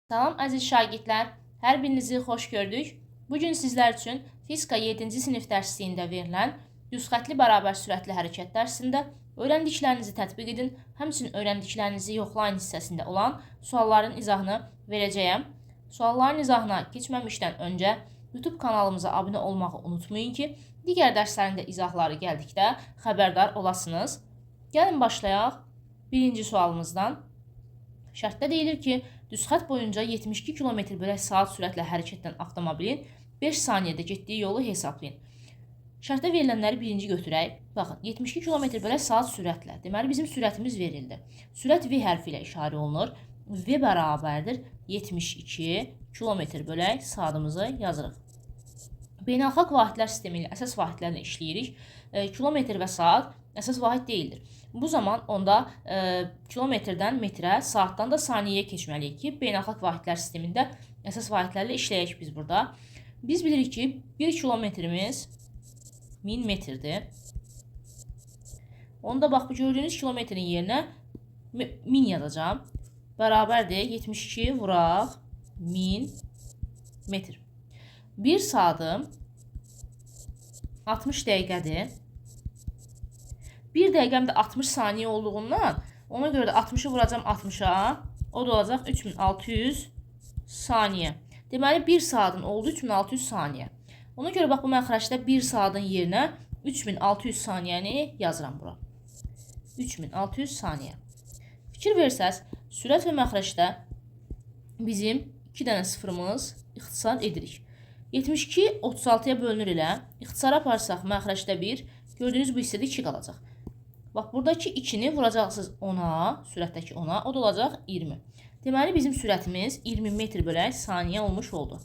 Salam əziz şagirdlər, hər birinizi xoş gördük. Bu gün sizlər üçün fizika 7-ci sinif dərsliyində verilən düzxətli bərabər sürətli hərəkət dərsində öyrəndiklərinizi tətbiq edin, həmçinin öyrəndiklərinizi yoxlayın hissəsində olan sualların izahını verəcəyəm. Sualların izahına keçməmişdən öncə YouTube kanalımıza abunə olmağı unutmayın ki, digər dərslərin də izahları gəldikdə xəbərdar olasınız. Gəlin başlayaq birinci sualımızdan. Şərtdə deyilir ki, düzxətt boyunca 72 km bölək saat sürətlə hərəkət edən avtomobilin 5 saniyədə getdiyi yolu hesablayın. Şərtdə verilənləri birinci götürək. Baxın, 72 km bölək saat sürətlə. Deməli, bizim sürətimiz verildi. Sürət V hərfi ilə işarə olunur. V bərabərdir 72 km bölək saatımızı yazırıq. Beynəlxalq vahidlər sistemi ilə əsas vahidlərlə işləyirik. Kilometr və saat əsas vahid deyildir. Bu zaman onda kilometrdən metrə, saatdan da saniyəyə keçməliyik ki, beynəlxalq vahidlər sistemində əsas vahidlərlə işləyək biz burada. Biz bilirik ki, 1 kilometrimiz 1000 metrdir. Onda bax bu gördüyünüz kilometrin yerinə 1000 yazacağam. Bərabərdir 72 vuraq 1000 metr. 1 saatım 60 dəqiqədir. 1 dəqiqəm də 60 saniyə olduğundan ona görə də 60-ı vuracağam 60-a. O da olacaq 3600 saniyə. Deməli 1 saatın oldu 3600 saniyə. Ona görə bax bu məxrəcdə 1 saatın yerinə 3600 saniyəni yazıram bura. 3600 saniyə. Fikir versəz, sürət və məxrəcdə bizim 2 dənə sıfırımız ixtisar edirik. 72 36-ya bölünür elə. İxtisara aparsaq məxrəcdə 1, gördüyünüz bu hissədə 2 qalacaq. Bax, buradakı 2-ni vuracaqsınız 10-a, sürətdəki 10-a, o da olacaq 20. Deməli, bizim sürətimiz 20 metr bölək saniyə olmuş oldu.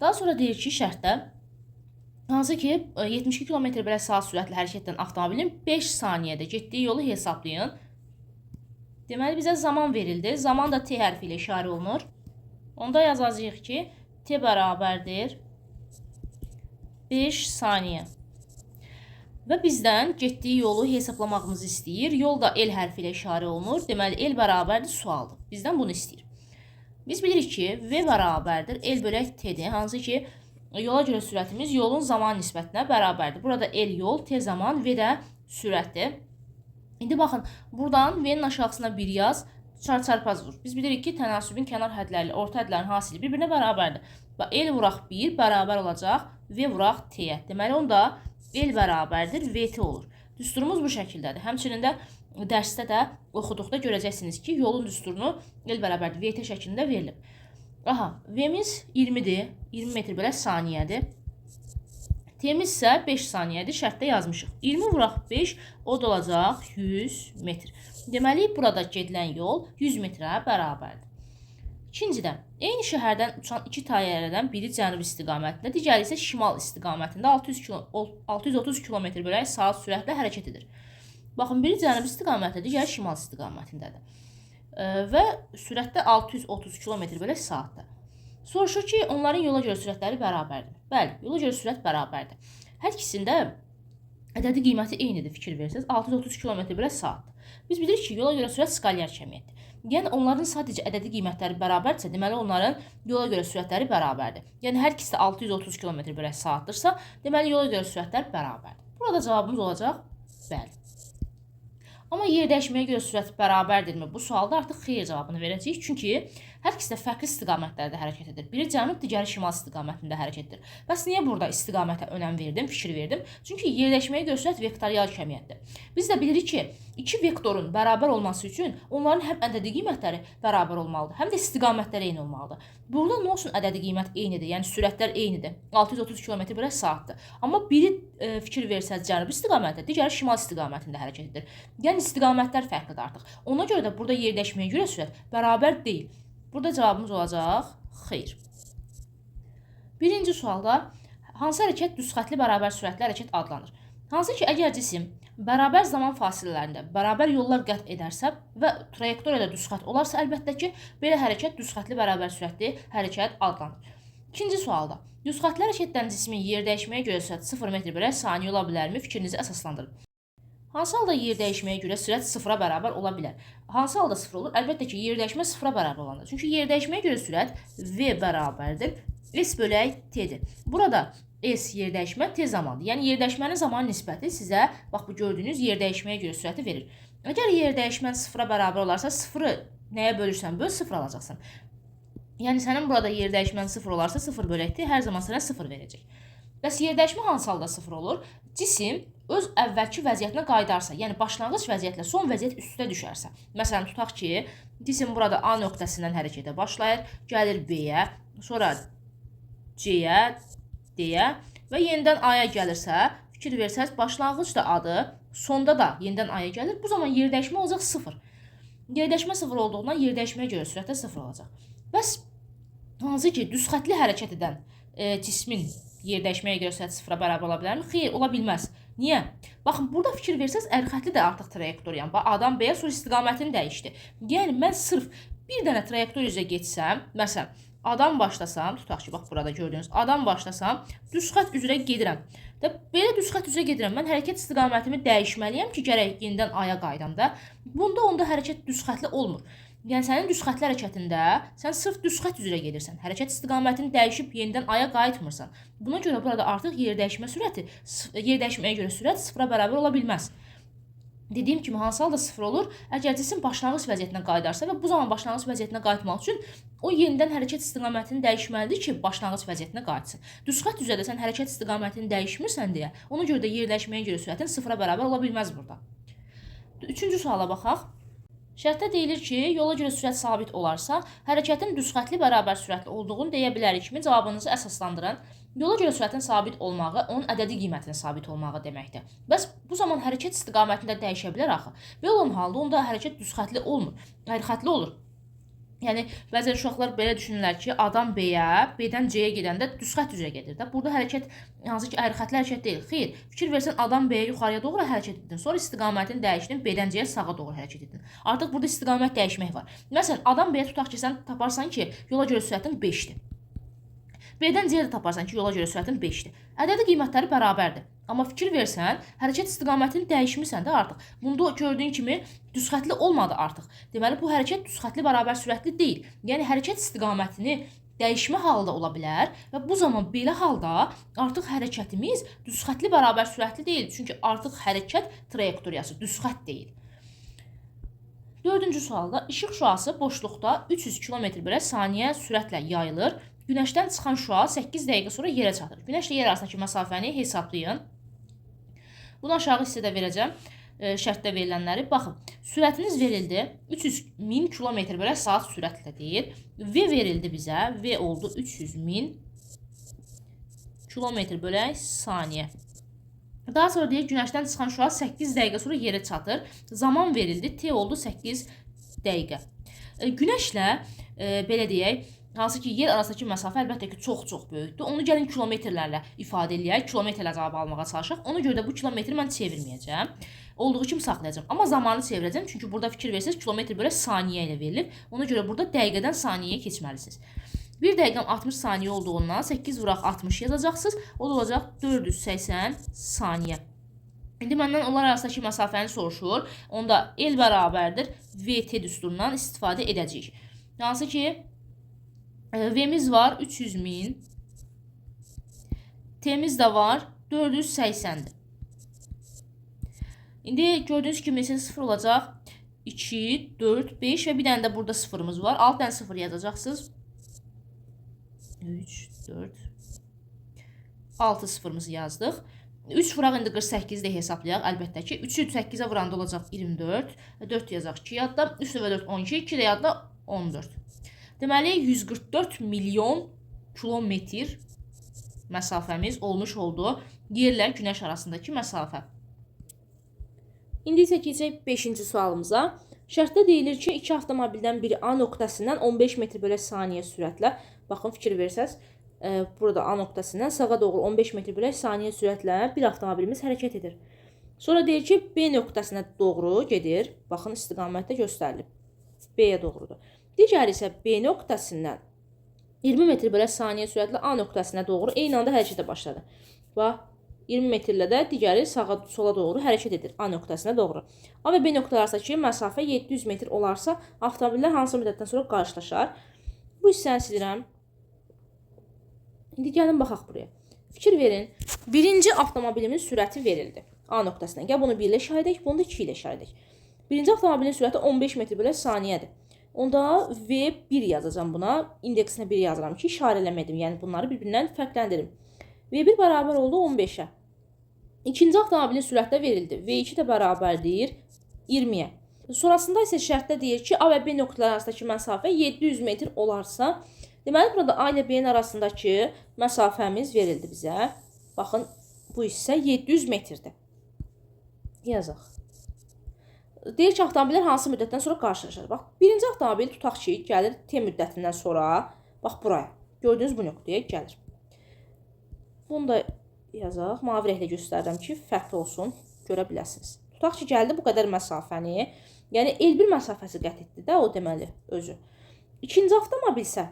Daha sonra deyir ki, şərtdə hansı ki 72 km bölək saat sürətlə hərəkət edən avtomobilin 5 saniyədə getdiyi yolu hesablayın. Deməli, bizə zaman verildi. Zaman da T hərfi ilə işarə olunur. Onda yazacağıq ki, T bərabərdir 5 saniyə. Və bizdən getdiyi yolu hesablamağımızı istəyir. Yol da L hərfi ilə işarə olunur. Deməli, L bərabərdir sualdır. Bizdən bunu istəyir. Biz bilirik ki, V bərabərdir L bölək T-dir. Hansı ki, yola görə sürətimiz yolun zaman nisbətinə bərabərdir. Burada L yol, T zaman, V də sürətdir. İndi baxın, buradan V-nin aşağısına 1 yaz, çarpaz vur. Biz bilirik ki, tənasübün kənar hədləri ilə orta hədlərin hasili bir-birinə bərabərdir. Bax, L vuraq 1 bərabər olacaq V vuraq T-yə. Deməli, onda L bərabərdir VT olur. Düsturumuz bu şəkildədir. Həmçinin də dərsdə də oxuduqda görəcəksiniz ki, yolun düsturunu L bərabərdir VT şəklində verilib. Aha, V-miz 20-dir. 20 metr bölək saniyədir. T-miz isə 5 saniyədir. Şərtdə yazmışıq. 20 vuraq 5, o da olacaq 100 metr. Deməli, burada gedilən yol 100 metrə bərabərdir. İkincidə, eyni şəhərdən uçan iki təyyarədən biri cənub istiqamətində, digəri isə şimal istiqamətində 630 km bölək saat sürətlə hərəkət edir. Baxın, biri cənub istiqamətində, digəri şimal istiqamətindədir. Və sürətdə 630 km bölək saatda. Soruşur ki, onların yola görə sürətləri bərabərdir. Bəli, yola görə sürət bərabərdir. Hər ikisində ədədi qiyməti eynidir, fikir versəniz, 630 km bölək saatdır. Biz bilirik ki, yola görə sürət skalyar kəmiyyətdir. Yəni onların sadəcə ədədi qiymətləri bərabərdirsə, deməli onların yola görə sürətləri bərabərdir. Yəni hər ikisi də 630 km bölək saatdırsa, deməli yola görə sürətlər bərabərdir. Burada cavabımız olacaq bəli. Amma yer dəyişməyə görə sürət bərabərdirmi? Bu sualda artıq xeyir cavabını verəcəyik. Çünki hər ikisi də fərqli istiqamətlərdə hərəkət edir. Biri cənub, digəri şimal istiqamətində hərəkət edir. Bəs niyə burada istiqamətə önəm verdim, fikir verdim? Çünki yerləşməyə görə sürət vektorial kəmiyyətdir. Biz də bilirik ki, iki vektorun bərabər olması üçün onların həm ədədi qiymətləri bərabər olmalıdır, həm də istiqamətləri eyni olmalıdır. Burada nə olsun ədədi qiymət eynidir, yəni sürətlər eynidir. 630 km bölək saatdır. Amma biri fikir versəz cənub istiqamətində, digəri şimal istiqamətində hərəkət edir. Yəni istiqamətlər fərqlidir artıq. Ona görə də burada yerləşməyə görə sürət bərabər deyil. Burada cavabımız olacaq xeyir. Birinci sualda hansı hərəkət düzxətli bərabər sürətli hərəkət adlanır? Hansı ki, əgər cisim bərabər zaman fasilələrində bərabər yollar qət edərsə və trayektoriyada düzxətt olarsa, əlbəttə ki, belə hərəkət düzxətli bərabər sürətli hərəkət adlanır. İkinci sualda düzxətli hərəkətdən cismin yer dəyişməyə görə sürəti 0 metr bölək saniyə ola bilərmi? Fikrinizi əsaslandırın. Hansı halda yer dəyişməyə görə sürət sıfıra bərabər ola bilər? Hansı halda sıfır olur? Əlbəttə ki, yer dəyişmə sıfıra bərabər olanda. Çünki yer dəyişməyə görə sürət V bərabərdir S bölək T-dir. Burada S yer dəyişmə, T zamandır. Yəni yer dəyişmənin zaman nisbəti sizə bax bu gördüyünüz yer dəyişməyə görə sürəti verir. Əgər yer dəyişmən sıfıra bərabər olarsa, sıfırı nəyə bölürsən böl, sıfır alacaqsan. Yəni sənin burada yer dəyişmən sıfır olarsa, 0 bölək T hər zaman sənə sıfır verəcək. Bəs yer dəyişmə hansı halda sıfır olur? Cisim öz əvvəlki vəziyyətinə qayıdarsa, yəni başlanğıc vəziyyətlə son vəziyyət üst-üstə düşərsə. Məsələn, tutaq ki, cisim burada A nöqtəsindən hərəkətə başlayır, gəlir B-yə, sonra C-yə, D-yə və yenidən A-ya gəlirsə, fikir versəz, başlanğıc da A-dır, sonda da yenidən A-ya gəlir. Bu zaman yer dəyişmə olacaq sıfır. Yer dəyişmə sıfır olduğundan yer dəyişməyə görə sürət də sıfır olacaq. Bəs hansı ki, düz xətli hərəkət edən cismin yer dəyişməyə görə sürət sıfıra bərabər ola bilərmi? Xeyr, ola bilməz. Niyə? Baxın, burada fikir versəz, ərxətli də artıq trayektoriya. Bax, A-dan B-yə sonra istiqamətini dəyişdi. Yəni, mən sırf bir dənə trayektoriya üzrə getsəm, məsələn, A-dan başlasam, tutaq ki, bax burada gördüyünüz A-dan başlasam, düz xətt üzrə gedirəm. Və belə düz xətt üzrə gedirəm. Mən hərəkət istiqamətimi dəyişməliyəm ki, gərək yenidən A-ya qayıdam da. Bunda onda hərəkət düz xətli olmur. Yəni sənin düz xətli hərəkətində sən sırf düz xətt üzrə gedirsən. Hərəkət istiqamətini dəyişib yenidən A-ya qayıtmırsan. Buna görə burada artıq yer dəyişmə sürəti, yer dəyişməyə görə sürət sıfıra bərabər ola bilməz. Dediyim kimi hansı halda sıfır olur? Əgər cisim başlanğıc vəziyyətinə qayıdarsa və bu zaman başlanğıc vəziyyətinə qayıtmaq üçün o yenidən hərəkət istiqamətini dəyişməlidir ki, başlanğıc vəziyyətinə qayıtsın. Düz xətt üzrə də sən hərəkət istiqamətini dəyişmirsən deyə, ona görə də yer dəyişməyə görə sürətin sıfıra bərabər ola bilməz burada. Üçüncü suala baxaq. Şərtdə deyilir ki, yola görə sürət sabit olarsa, hərəkətin düz xətli bərabər sürətli olduğunu deyə bilərik kimi cavabınızı əsaslandırın. Yola görə sürətin sabit olmağı onun ədədi qiymətinin sabit olmağı deməkdir. Bəs bu zaman hərəkət istiqamətində dəyişə bilər axı. Belə olan halda onda hərəkət düz xətli olmur, əyri xətli olur. Yəni bəzən uşaqlar belə düşünürlər ki, A-dan B-yə, B-dən C-yə gedəndə düz xətt üzrə gedir də. Burada hərəkət hansı ki əyri xətli hərəkət deyil. Xeyr, fikir versən A-dan B-yə yuxarıya doğru hərəkət etdin. Sonra istiqamətini dəyişdin, B-dən C-yə sağa doğru hərəkət etdin. Artıq burada istiqamət dəyişmək var. Məsələn, A-dan B-yə tutaq ki, sən taparsan ki, yola görə sürətin 5-dir. B-dən C-yə də taparsan ki, yola görə sürətin 5-dir. Ədədi qiymətləri bərabərdir. Amma fikir versən, hərəkət istiqamətini dəyişmisən də artıq. Bunda gördüyün kimi düz xətli olmadı artıq. Deməli, bu hərəkət düz xətli bərabər sürətli deyil. Yəni, hərəkət istiqamətini dəyişmə halda ola bilər və bu zaman belə halda artıq hərəkətimiz düz xətli bərabər sürətli deyil. Çünki artıq hərəkət trayektoriyası düz xətt deyil. Dördüncü sualda işıq şüası boşluqda 300 km/saniyə sürətlə yayılır. Günəşdən çıxan şüa 8 dəqiqə sonra yerə çatır. Günəşlə yer arasındakı məsafəni hesablayın. Bunu aşağı hissədə verəcəm. Şərtdə verilənləri. Baxın, sürətiniz verildi. 300 min km/saat sürətlə deyir. V verildi bizə. V oldu 300 min km/saniyə. Daha sonra deyir, günəşdən çıxan şüa 8 dəqiqə sonra yerə çatır. Zaman verildi. T oldu 8 dəqiqə. Günəşlə, belə deyək, hansı ki, yer arasındakı məsafə əlbəttə ki, çox-çox böyükdür. Onu gəlin kilometrlərlə ifadə eləyək, kilometrlə cavab almağa çalışaq. Ona görə də bu kilometri mən çevirməyəcəm. Olduğu kimi saxlayacağam. Amma zamanı çevirəcəm. Çünki burada fikir versəniz, kilometr belə saniyə ilə verilib. Ona görə burada dəqiqədən saniyəyə keçməlisiniz. 1 dəqiqəm 60 saniyə olduğundan 8 vuraq 60 yazacaqsınız. O da olacaq 480 saniyə. İndi məndən onlar arasındakı məsafəni soruşur. Onda L bərabərdir VT düsturundan istifadə edəcəyik. Hansı ki, V-miz var 300 min, T-miz də var 480-dir. İndi gördüyünüz kimi 0 olacaq 2, 4, 5 və bir dənə də burada sıfırımız var. 6 dənə sıfır yazacaqsınız. 3, 4, 6 sıfırımızı yazdıq. 3 vuraq indi 48-də hesablayaq əlbəttə ki. 3-ü 8-ə vuranda olacaq 24, 4 yazaq 2 yadda, 3 dəfə 4 12, 2 də yadda 14. Deməli, 144 milyon kilometr məsafəmiz olmuş oldu yerlə günəş arasındakı məsafə. İndi isə keçək 5-ci sualımıza. Şərtdə deyilir ki, iki avtomobildən biri A nöqtəsindən 15 metr/saniyə sürətlə, baxın fikir versəz, burada A nöqtəsindən sağa doğru 15 metr/saniyə sürətlə bir avtomobilimiz hərəkət edir. Sonra deyir ki, B nöqtəsinə doğru gedir. Baxın, istiqamətdə göstərilib. B-yə doğrudur. Digəri isə B nöqtəsindən 20 metr/saniyə sürətlə A nöqtəsinə doğru eyni anda hərəkətə başladı. Bax, 20 metrlə də digəri sağa sola doğru hərəkət edir A nöqtəsinə doğru. A və B nöqtələri arasındakı məsafə 700 metr olarsa, avtomobillər hansı müddətdən sonra qarşılaşar? Bu hissəni silirəm. İndi gəlin baxaq buraya. Fikir verin. Birinci avtomobilimin sürəti verildi. A nöqtəsindən. Gəl bunu 1 ilə işarə edək, bunu da 2 ilə işarə edək. Birinci avtomobilin sürəti 15 metr bölü saniyədir. Onda V1 yazacağam buna. İndeksinə 1 yazıram ki, işarələmədim. Yəni bunları bir-birindən fərqləndirim. V1 bərabər oldu 15-ə. İkinci avtomobilin sürəti də verildi. V2 də bərabərdir 20-yə. Sonrasında isə şərtdə deyir ki, A və B nöqtələri arasındakı məsafə 700 metr olarsa, deməli burada A ilə B-nin arasındakı məsafəmiz verildi bizə. Baxın, bu hissə 700 metrdir. Yazaq. Deyir ki, avtomobillər hansı müddətdən sonra qarşılaşar? Bax, birinci avtomobil tutaq ki, gəlir T müddətindən sonra, bax buraya. Gördüyünüz bu nöqtəyə gəlir. Bunu da yazaq. Mavi rənglə göstərirəm ki, fərqli olsun, görə biləsiniz. Tutaq ki, gəldi bu qədər məsafəni. Yəni L1 məsafəsi qət etdi də o deməli özü. İkinci avtomobil isə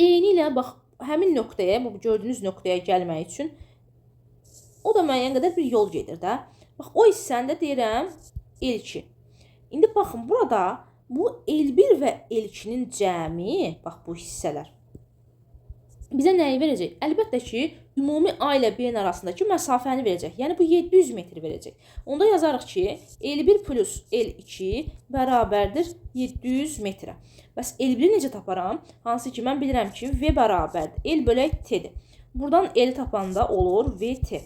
eyni ilə bax həmin nöqtəyə, bu gördüyünüz nöqtəyə gəlmək üçün o da müəyyən qədər bir yol gedir də. Bax o hissəni də deyirəm L2. İndi baxın burada bu L1 və L2-nin cəmi, bax bu hissələr bizə nəyi verəcək? Əlbəttə ki, ümumi A ilə B-nin arasındakı məsafəni verəcək. Yəni bu 700 metr verəcək. Onda yazarıq ki, L1 plus L2 bərabərdir 700 metrə. Bəs L1-i necə taparam? Hansı ki, mən bilirəm ki, V bərabərdir L bölək T-dir. Buradan L tapanda olur VT.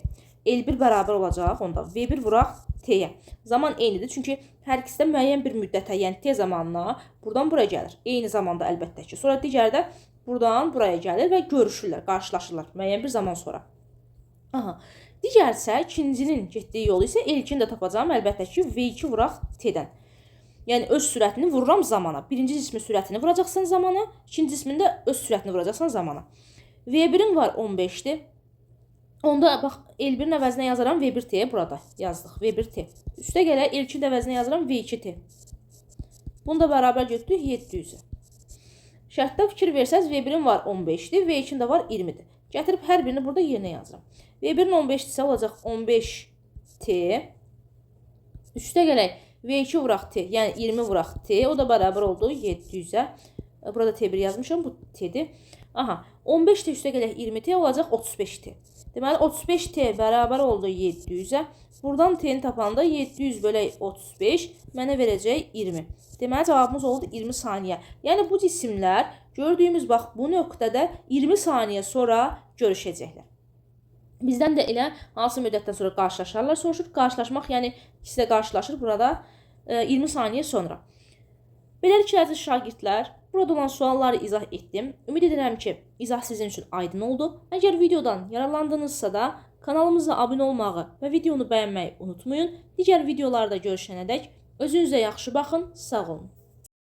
L1 bərabər olacaq onda V1 vuraq T-yə. Zaman eynidir. Çünki hər ikisi də müəyyən bir müddətə, yəni T zamanına buradan buraya gəlir. Eyni zamanda əlbəttə ki. Sonra digəri də buradan buraya gəlir və görüşürlər, qarşılaşırlar müəyyən bir zaman sonra. Aha. Digər isə ikincinin getdiyi yolu isə L2-ni də tapacağam əlbəttə ki, V2 vuraq T-dən. Yəni öz sürətini vururam zamana. Birinci cismin sürətini vuracaqsan zamana, ikinci cismin də öz sürətini vuracaqsan zamana. V1-in var 15-dir. Onda bax L1-in əvəzinə yazaram V1T burada yazdıq. V1T. Üstə gələ L2-nin əvəzinə yazaram V2T. Bunu da bərabər götürdük 700-ə. Şərtdə fikir versəz V1-in var 15-dir, V2-nin də var 20-dir. Gətirib hər birini burada yerinə yazıram. V1-in 15-dirsə olacaq 15T. Üstə gələk V2 vuraq T, yəni 20 vuraq T, o da bərabər oldu 700-ə. Burada T1 yazmışam, bu T-dir. Aha, 15T üstə gələk 20T olacaq 35T. Deməli 35T bərabər oldu 700-ə. Buradan T-ni tapanda 700 bölək 35 mənə verəcək 20. Deməli cavabımız oldu 20 saniyə. Yəni bu cisimlər gördüyümüz bax bu nöqtədə 20 saniyə sonra görüşəcəklər. Bizdən də elə hansı müddətdən sonra qarşılaşarlar soruşur. Qarşılaşmaq, yəni ikisi də qarşılaşır burada 20 saniyə sonra. Beləliklə əziz şagirdlər, burada olan sualları izah etdim. Ümid edirəm ki, izah sizin üçün aydın oldu. Əgər videodan yararlandınızsa da kanalımıza abunə olmağı və videonu bəyənməyi unutmayın. Digər videolarda görüşənədək özünüzə yaxşı baxın, sağ olun.